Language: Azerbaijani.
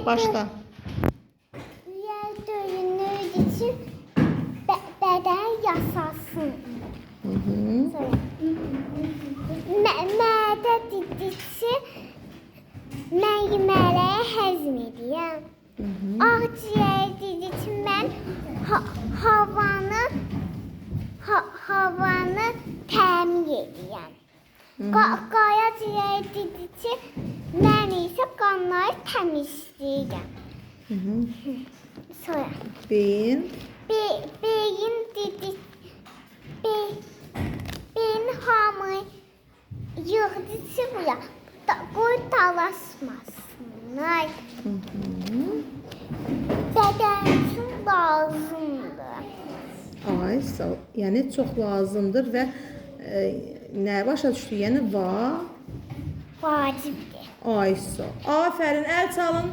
Başla. Ürək döyünür ki, bədən yasasın. Hı -hı. Sonra. Mədə dedi ki, mən yemələri həzm edirəm. Ağciyər dedi ki, mən havanı havanı təmir edirəm. Qaraciyər dedi ki, mən isə qanları təmizləyirəm. Hı -hı. Sonra Beyin. Beyin dedi, beyin hamı yığdı ki, buraya. Qoy dalaşmasınlar. Hı -hı. Bədən üçün lazımdır. Ay, sağ ol. Yəni çox lazımdır və nə başa düşdük? Yəni va Vacibdir. Ay, sağ ol. Afərin, əl çalın.